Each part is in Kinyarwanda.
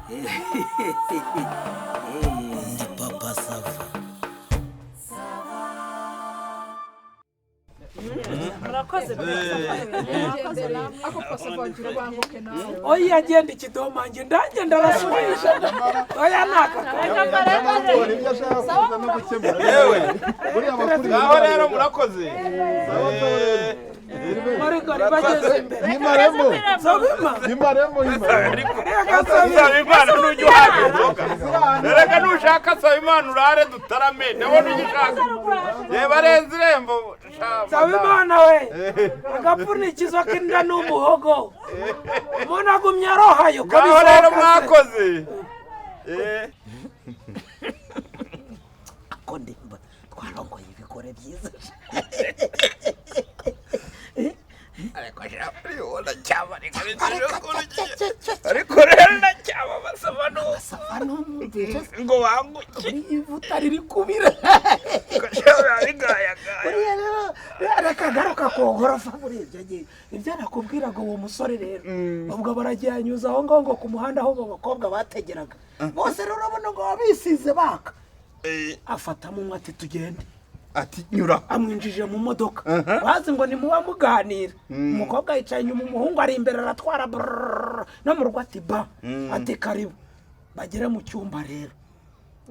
Ndi Papa Sava. Murakoze. Ako pasa vangira banguke nawe. Oya, genda ikidomange, ndange ndarasubije. Oya, naka. Ibyo ashaka kuza no gukemura. Yewe. Buriya amakuru. Ngaho rero murakoze. Marigari bageze imbere. Yimaremo. Sabima. Yimaremo, yimaremo. Reka sabe. Saba Imana nujya uhabwa inzoga. Reka nushaka saba Imana urare dutarame, ndabona ugishaka. Reba arenze irembo. Saba Imana we, agapfunikizo k'inda ni umuhogo, umuntu agumya arohayo ko Ngaho rero bisohoka se. Mwakoze. Ako ndimba twarongoye ibigore byiza. Ariko urabona cyaba ariko rero ndacyaba basaba no Sava numvise ngo banguke. Buriya ivuta riri kubira. Bigayagaya. Buriya rero reka garuka ku gorofa. Muri ibyo ngiye Ibyo nakubwiraga, uwo musore rero ubwo baragiye anyuza aho ngaho ngo ku muhanda aho abo bakobwa bategeraga bose. Rero urabona ngo baba bisize baka, afatamo umwe ati: "Tugende." Ati: "Nyura." Amwinjije mu modoka, bazi ngo ni muba muganira. Umukobwa yicaye inyuma, umuhungu ari imbere aratwara brrrr, no mu rugo ati ba, ati: "Karibu." Bagere mu cyumba rero,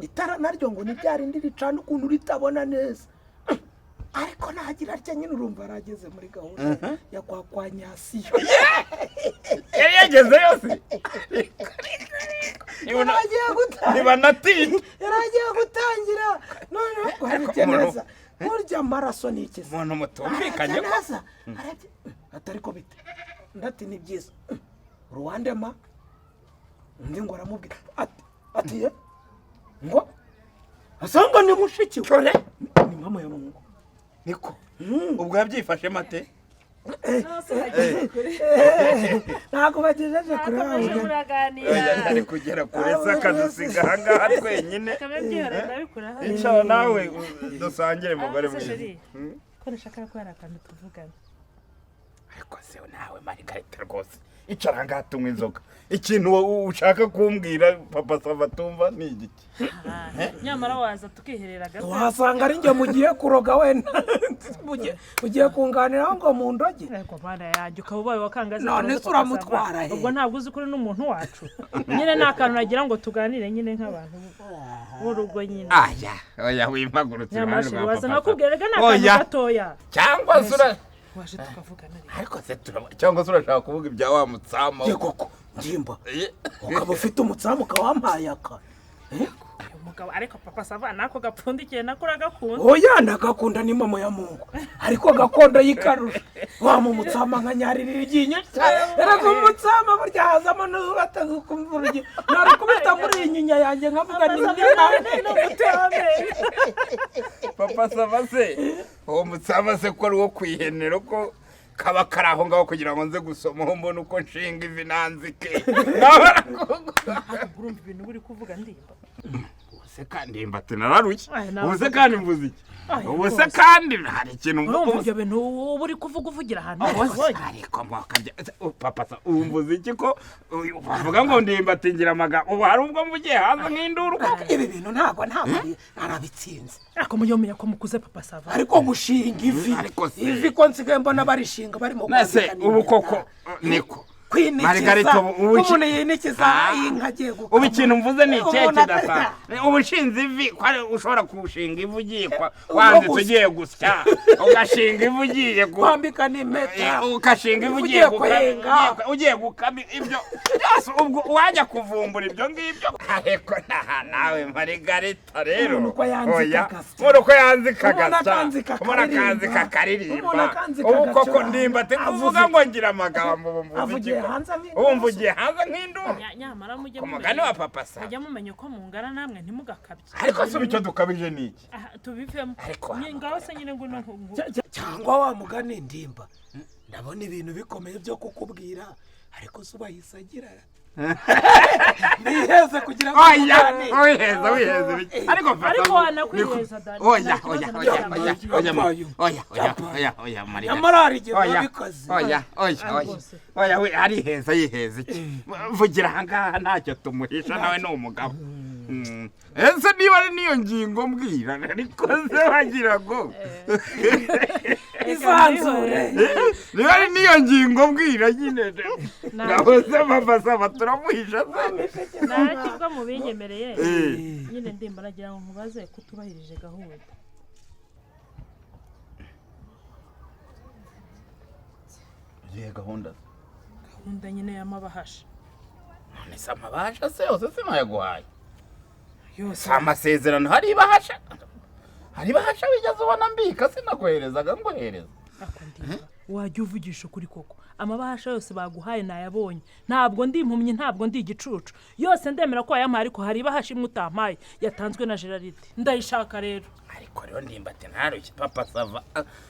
itara naryo ngo ni rya rindi ricana ukuntu ritabona neza, ariko nagira atya nyine urumva arageze muri gahunda ya kwa nyasiyo. Yari yageze yose. Yaragiye gutangira. Niba natinda. Yaragiye gutangira noneho urebye neza, burya amaraso ni ikiza. Umuntu mutumvikanye ko neza arebye atari ko bite, undi ati: "Ni byiza uruwande ma." Undi ngo aramubwira ati: "Ye ngo asanga ni mushiki we, ni mama ya mungu." Niko ubwo yabyifashe mate. Ntabwo bagejeje kure wa Mwakomeje mugani. muraganira. Ari kugera kure se akadusiga ahangaha twenyine? Kabe byihorera, ndabikora. Icara nawe dusangire, mugore Ah, se mwiza. chérie, ko nashaka ko hari akantu tuvugana. Ariko se nawe Marigarita, rwose icara ahangaha tunywa inzoga. Ikintu wowe ushaka kumbwira Papa Sava tumva ni igiki? Ah, nyamara waza tukiherera gato. Wasanga ari njye mugiye kuroga wenda. Ugiye kunganiraho ngo mu ndoge. Ariko mana yanjye, ukaba ubaye wakangaze. None turoze se uramutwara Papa Sava. he? Ubwo ntabwo uzi ko uri n'umuntu wacu nyine, ni akantu nagira ngo tuganire nyine nk'abantu b'urugo nyine. Aya, oya, wimpagurutse Nyamara iruhande chérie, rwa waza Papa nkakubwira rega, ni Sava. akantu Oya. gatoya. Cyangwa se ura Waje tukavugana rero. Ariko se turaba, cyangwa se urashaka kuvuga ibya wa mutsama? Ye koko ngimba, ukaba ufite umutsamu ukaba wampaye aka. Uyu mugabo ariko, Papa Sava, nako gapfundikiye nako uragakunda. Oya, ndagakunda, ni mama ya mungu, ariko gakondo yikarusha wama umutsama nkanyarira iryinyo. Erega umutsama burya hazamo n'urataza ukumva urugi narukubita muri iyi nyinya yanjye nkavuga ni Papa Sava se, uwo mutsama se ko ari uwo kwihenera, ko kaba kari aho ngaho kugira ngo nze gusomaho mbone uko nshinga ivi nanzike? Urumva ibintu uri kuvuga, ndimba? Se kandi mbati nararushye. Ay, nawe. Ubu se kandi mvuze iki? Ay, Ubu se rwose. kandi hari ikintu Urumva mvuze? ibyo bintu uba uri kuvuga uvugira ahantu Ubu se- hose. Ariko mwakabya Papa sa, ubu mvuze iki ko uyu bavuga ngo ndimbati ngira amagambo? Ubu hari ubwo mvugiye hanze nk'induru koko? Ibi bintu ntabwo arabitsinze. Ariko mujye mumenya ko mukuze, Papa Sava. Ariko gushinga ivi Ariko se- ivi ko nsigaye mbona barishinga barimo Nase kwambikana ubu impeta. koko niko Kwinikiza. Margarita, ubu umuntu yinikiza Ah. inka agiye gukama. Ubu ikintu mvuze ni ikihe Umuntu kidasanzwe? Ubu ushinze ivi ko ari ushobora kurushinga ivi ugiye kwa wanditse gusa. ugiye gusya, ugashinga ivi ugiye Kwambika n'impeta. Ugashinga ivi ugiye Ugiye kwenga. ugiye gukama, ibyo byose ubwo uwajya kuvumbura ibyo ngibyo. Ariko nawe Marigarita rero. Umuntu uko yanzika Oya, agasya. umuntu uko yanzika Umuntu agasya. akanzika Umuntu akaririmba. akanzika akaririmba. Umuntu akanzika Ubu koko agacuranga. ndimbati kuvuga Avuze ngo ngira amagambo, ubu mvuze Avugiye iki ko? hanze nk'induru. Ubu mvugiye hanze nk'induru. Nyamara mujye Ku mugani wa Papa sa. Mujye mumenya uko mungana namwe, ntimugakabye. Ariko se ubu icyo dukabije ni iki? Aha, tubivemo. Ariko Ngaho se nyine ngo Cyangwa wa mugani ndimba, ndabona ibintu bikomeye byo kukubwira, ariko se ubahise agira Niheze kugira ngo Oya, tuganire. wiheza wiheza ariko Ariko wanakwiheza, Dani. Oya, Nta kibazo oya, na oya, kimwe. oya, oya, oya, oya, oya, oya, Mariya. Nyamara hari igihe Oya, wabikoze. oya, oya, oya. Oya, we ariheza yiheza iki? Vugira ahangaha ntacyo tumuhisha, nawe ni umugabo. Ese niba ari n'iyo ngingo mbwira, ariko se wagira ngo Isanzure. Niba ari n'iyo ngingo mbwira nyine. Nahoze Papa Sava turamuhisha se. Ntakibwa mu binyemereye nyine, ndimba nagira ngo nkubaze kutubahirije gahunda. Iyihe gahunda? Gahunda nyine y'amabahasha. None se amabahasha se yose sinayaguhaye? Yose. Si amasezerano, hari ibahasha, hari ibahasha wigeze ubona mbika sinakoherezaga ngohereza? Ako ndimba, wajya uvugisha ukuri koko. Amabahasha yose baguhaye nayabonye, ntabwo ndi impumyi, ntabwo ndi igicucu. Yose ndemera ko wayampaye, ariko hari ibahasha imwe utampaye yatanzwe na Gerard, ndayishaka rero. Ariko rero ndimbati ntarushye Papa Sava,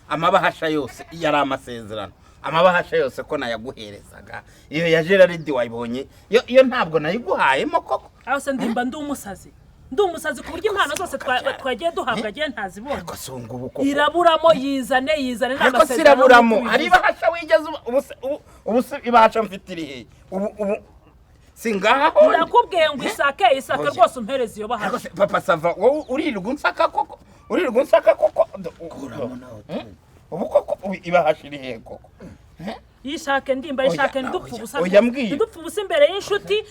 amabahasha yose iyo ari amasezerano, amabahasha yose ko nayaguherezaga, iyo ya Gerard wayibonye iyo ntabwo nayiguhayemo koko? Aho se ndimba, ndi umusazi? Ndi umusazi ku buryo impano zose twagiye duhabwa agiye ntazibonye? Ariko si ubu ngubu koko. Iraburamo, yizane, yizane. Ariko N'amasezerano siraburamo. nk'uko Hari ubivuze. ibahasha wigeze ubu se ibahasha mfite iri hehe ubu? Si ngaha hondi? Ndakubwiye ngo isake, isake. Oya. Rwose umpereze iyo Ariko bahasha. se Papa Sava, wowe uririrwa unsaka koko, uririrwa unsaka koko? Kuramo nawe. Ubu koko ubu ibahasha iri hehe koko? Yishake ndimba, Oya, yishake, ntidupfe oya, ubusa. oya, mbwira. Ntidupfe ubusa imbere y'inshuti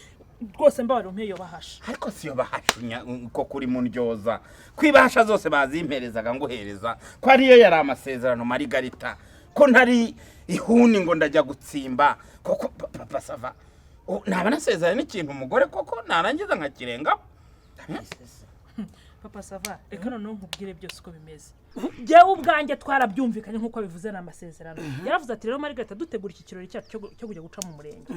rwose, mbabarira umpe iyo bahasha. Ariko siyo bahasha koko uri mu ndyoza ko ibahasha zose bazimperezaga nguhereza, ko ariyo yari amasezerano Marigarita, ko ntari ihuni ngo ndajya gutsimba koko? Papa Sava, naba nasezeranye n'ikintu umugore koko narangiza nkakirengaho? Papa Sava, reka noneho nkubwire byose uko bimeze. Njyewe ubwanjye twarabyumvikanye nk'uko bivuze, ni amasezerano. Yaravuze ati rero Marigarita, dutegura iki kirori cyacu cyo kujya guca mu murenge,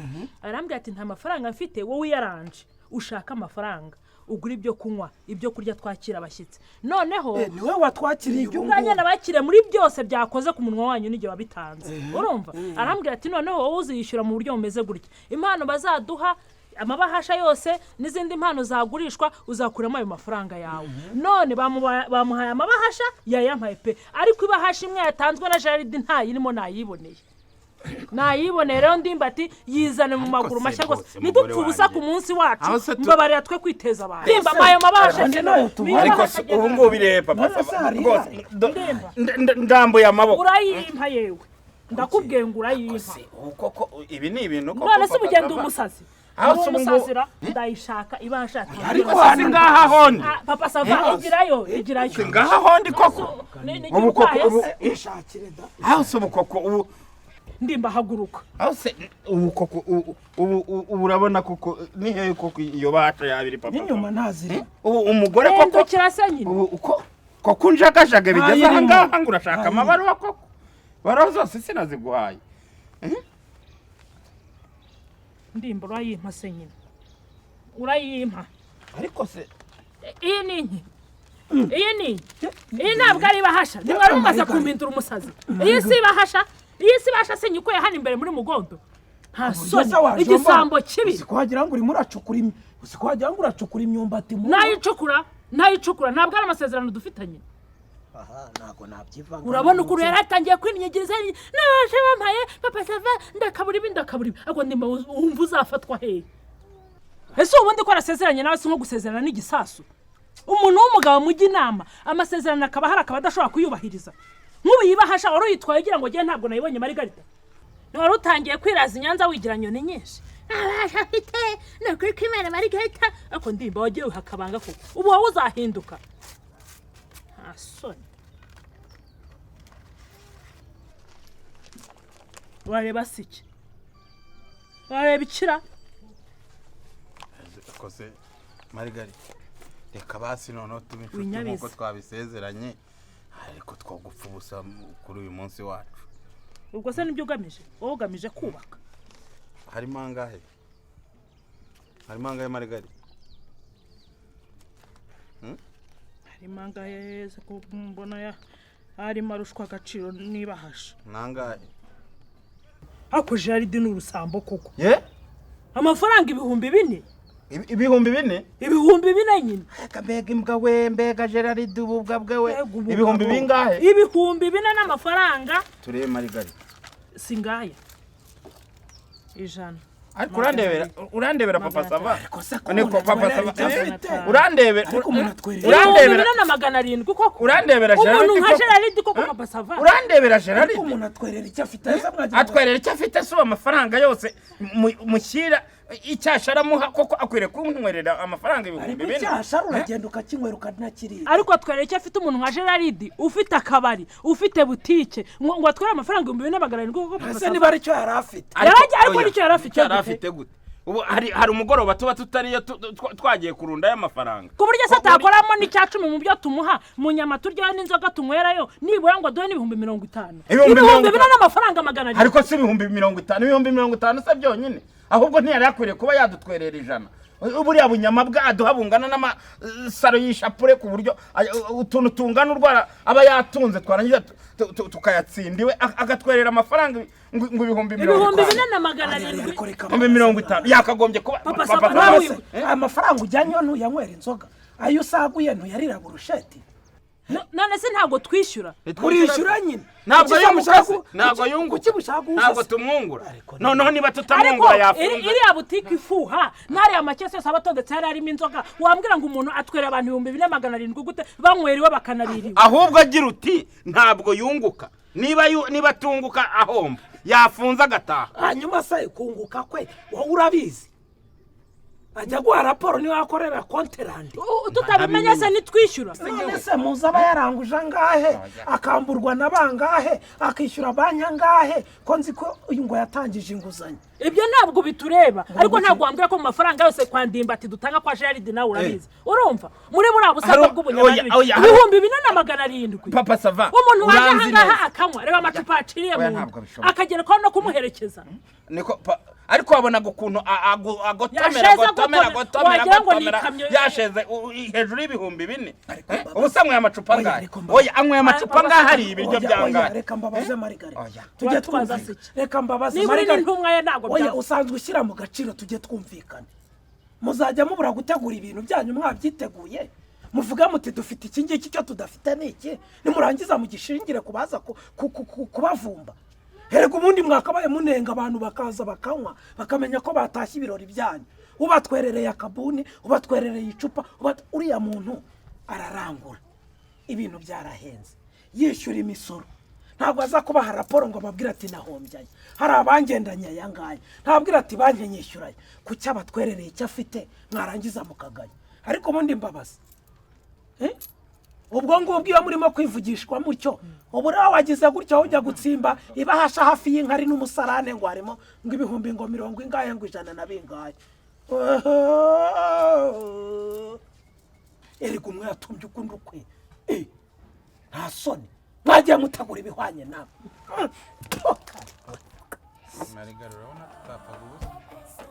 arambwira ati nta mafaranga mfite, wowe uyaranje ushaka amafaranga ugura ibyo kunywa, ibyo kurya, twakira abashyitsi noneho. Niwe watwakiriye ubu Ubwanjye ngubu. nabakiriye muri byose byakoze ku munwa wanyu n'igihe wabitanze, urumva? Arambwira ati noneho wowe uziyishyura mu buryo bumeze gutya, impano bazaduha, amabahasha yose n'izindi mpano zagurishwa, uzakuramo ayo mafaranga yawe. None bamuhaye amabahasha, yayampaye pe, ariko ibahasha imwe yatanzwe na Jaride ntayirimo, nayiboneye, nayiboneye. Rero ndimba ati yizane mu maguru Se mashya rwose, rwose, ntidupfe mugore ubusa wanjye. ku munsi wacu. Aho se Mbabarira twe kwiteza abantu. Ndimba, ayo mabahasha. Andi nayo tubona. Ariko se ubu ngubu irebe Papa None se Sava hari rwose ihari? Ndemba. ndambuye amaboko. Urayimpa yewe, ndakubwiye ngo urayimpa. Se ubu koko ibi ni ibintu koko, None se Papa ubugenda Sava? umusazi? Aho Uri se ubu ngubu- umusazira? Ndayishaka ibasha. Ariko Si hano ngaha hondi? Papa Sava, igirayo, igirayo. Si ngaha hondi koko? Ni Ubu koko urwaye ubu se? Ishakire da. Aho se ubu koko ubu Ndimba, haguruka. Aho se ubu koko ubu urabona koko ni hehe koko iyo bahasha yabiri, Papa? N'inyuma ntaziri. Ubu umugore koko Hindukira se nyine. Ubu uko koko unjagajaga bigeze aha Ntayirimo. ngaha ngo urashaka amabaruwa koko, baruwa zose sinaziguhaye? Ndimba, urayimpa se nyine, urayimpa? Ariko se Iyi ni inki? Iyi ni inki? Iyi ntabwo ari ibahasha. Ntimwari mumaze kumpindura umusazi? Iyi si ibahasha, iyi si ibahasha. Se nyikuye hano imbere muri mugondo, nta soni? Igisambo kibi. Uzi ko wagira ngo urimo uracukura uzi ko wagira ngo uracukura imyumbati mu Nayicukura, nayicukura, ntabwo ari amasezerano dufitanye. Aha ntabwo nabyivanga. Urabona ukuntu yari atangiye kwimyigiriza, naje bampaye Papa Sava, ndakabura ibi, ndakabura ibi. Ariko ndimba, wumva uzafatwa hehe ese ubundi ko arasezeranye nawe? Si nko gusezerana n'igisasu? Umuntu w'umugabo mujya inama, amasezerano akaba ahari, akaba adashobora kuyubahiriza. Nk'ubu yibahasha wari uyitwaye ugira ngo ngewe ntabwo nayibonye? Marigarita, wari utangiye kwiraza i Nyanza wigira nyoni nyinshi, ntabasha afite, ni ukuri kw'Imana Marigarita. Ariko ndimba, wagiye wiha akabanga koko, ubu wowe uzahinduka? Nta soni? Urareba si iki? Urareba ikira? Kose Marigarita, reka basi noneho tube inshuti Winyabize. nk'uko twabisezeranye, ariko twagupfa ubusa kuri uyu munsi wacu. Ubwo se nibyo ugamije? Wowe ugamije kubaka? Harimo angahe? Harimo angahe, Marigarita? Harimo angahe se ko mbona ya arimo arushwa agaciro niba hasha? Ni angahe? Ariko Jaride ni urusambo koko. Ye. Amafaranga 4000. 4000? 4000 nyine. Mbega imbwa we, mbega Gerard ububwa bwe. Ibihumbi bingahe? 4000 n'amafaranga. Turebe Marigari. Singaya. 100. Ariko urandebera Papa Sava. Niko Papa Sava. Urandebera. Ariko umuntu atwerera. Urandebera 4700 koko. Urandebera Gerard. Umuntu nka Gerard koko Papa Sava. Urandebera Gerard. Ariko umuntu atwerera icyo afite. Atwerera icyo afite si amafaranga yose mushyira icyasharamuha koko akwiriye kunywerera amafaranga 4000. Ariko icyashara uragenda ukakinywera ukanakirira. Ariko atwerera icyo afite umuntu nka Gerard ufite akabari, ufite butike, ngo atwerere amafaranga 4700 koko Papa Sava. Ese niba aricyo yari afite. Ariko nicyo yari afite. Yari afite gute? Ubu hari umugoroba tuba tutariyo twagiye kurunda y'amafaranga. Ku buryo se atakoramo n'icya 10 mu byo tumuha, mu nyama turyayo n'inzoga tunywerayo, nibura ngo aduhe n'ibihumbi 50. 4000 n'amafaranga 700. Ariko si 50,000, 50,000 se byonyine. Ahubwo ntiyari akwiriye kuba yadutwerera 100. Buriya bunyama bwa aduha bungana n'amasaro y'ishapure ku buryo utuntu tungana urwara aba yatunze twarangiza tukayatsindiwe agatwerera amafaranga ngo 50,000. 4700. 50,000 yakagombye kuba Papa Sava. Amafaranga ujyanye ntuyanywera inzoga, ayo usaguye ntuyarira burusheti. None se ntabwo twishyura? Urishyura nyine. Ntabwo yunguka, ntabwo yunguka, ntabwo tumwungura. Noneho niba tutamwungura yafunze. Iriya butike ifuha n'ariya makesi yose aba atondetse hari harimo inzoga, wambwira ngo umuntu atwerera abantu 4700 gute banywera iwe bakanarira iwe? Ahubwo agira uti ntabwo yunguka, niba atunguka ahomba yafunze agataha. Hanyuma se kunguka kwe wowe urabizi? Ajya guha raporo niba akorera konterandi. Tutabimenye se nitwishyura. None se muzi aba yaranguje angahe, akamburwa na bangahe, akishyura banki angahe, ko nzi ko uyu ngo yatangije inguzanyo. Ibyo ntabwo bitureba, ariko ntabwo wambwira ko mu mafaranga yose kwa Ndimbati dutanga kwa Gerard nawe urabizi. Urumva muri buriya busaga bw'ubunyamabiri 4700. Papa Sava. Umuntu waje ahangaha akanywa, reba amacupa aciriye mu nda, akagera ko no kumuherekeza. Niko ariko wabonaga ukuntu agotomera yasheze hejuru y'4000. Ubu se anyweye amacupa angahe? Oya anyweye amacupa angahe hari ibiryo byangahe? Reka mbabaze Marigari. Tujye twumvikana. Reka mbabaze Marigari. Oya usanzwe ushyira mu gaciro tujye twumvikana. Muzajya mubura gutegura ibintu byanyu mwabyiteguye. Muvuga muti dufite iki ngiki cyo tudafite ni iki. Nimurangiza mugishingire kubaza kubavumba. Herega ubundi mwakabaye munenga abantu bakaza bakanywa bakamenya ko batashye ibirori byanyu. Ubatwerereye akabuni, ubatwerereye icupa, uriya muntu ararangura. Ibintu byarahenze. Yishyura imisoro. Ntabwo aza kubaha raporo ngo ababwire ati nahombyaye. Hari abangendanye aya ngaya. Ntabwira ati banki nyishyuraye. Kuki abatwerereye icyo afite mwarangiza mukaganya. Ariko ubundi mbabaza. Ubwo ngubwo iyo murimo kwivugishwa mutyo, ubura wagize gutyo ujya gutsimba ibahasha hafi y'inkari n'umusarane ngo harimo ngo ibihumbi ngo mirongo ingahe ngo 100 na bingahe. Erega umwe yatumbye ukundi ukwe. Nta soni. Mwagiye mutagura ibihwanye nawe. Marigari urabona tutapfaga ubusa.